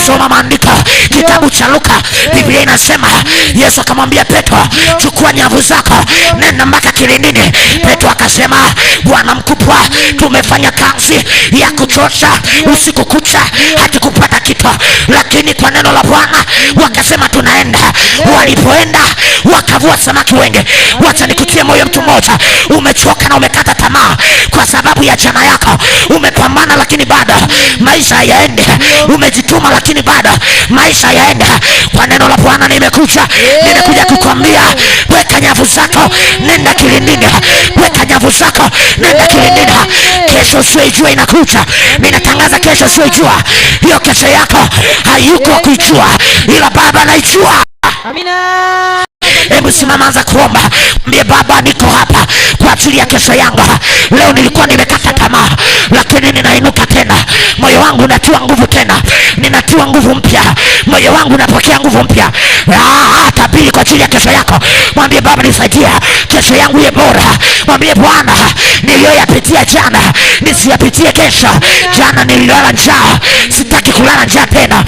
Ukisoma maandiko kitabu cha Luka, Biblia inasema Yesu akamwambia Petro, chukua nyavu zako, nenda mpaka kilindini. Petro akasema, Bwana mkubwa, tumefanya kazi ya kuchosha usiku kucha, hatukupata kitu, lakini kwa neno la Bwana wakasema tunaenda. Walipoenda wakavua samaki wengi. Wacha nikutie moyo mtu mmoja, umechoka na umekata tamaa kwa sababu ya jana yako, umepambana lakini bado maisha hayaendi, umejituma lakini bado maisha hayaendi. Kwa neno la Bwana nimekuja, nimekuja kukwambia, weka nyavu zako, nenda kilindini, weka nyavu zako, nenda kilindini. Kesho usiyoijua inakuja. Ninatangaza kesho usiyoijua, hiyo kesho yako hayuko wa kuijua, ila Baba anaijua. Amina. Hebu simama, anza kuomba, mwambie Baba, niko hapa kwa ajili ya kesho yangu. Leo nilikuwa nimekata tamaa, lakini ninainuka tena. Moyo wangu unatiwa nguvu tena, ninatiwa nguvu mpya, moyo wangu unapokea nguvu mpya. Tabiri kwa ajili ya kesho yako, mwambie Baba, nisaidia kesho yangu iwe bora. Mwambie Bwana, niliyoyapitia jana nisiyapitie kesho. Jana nililala njaa, sitaki kulala njaa tena.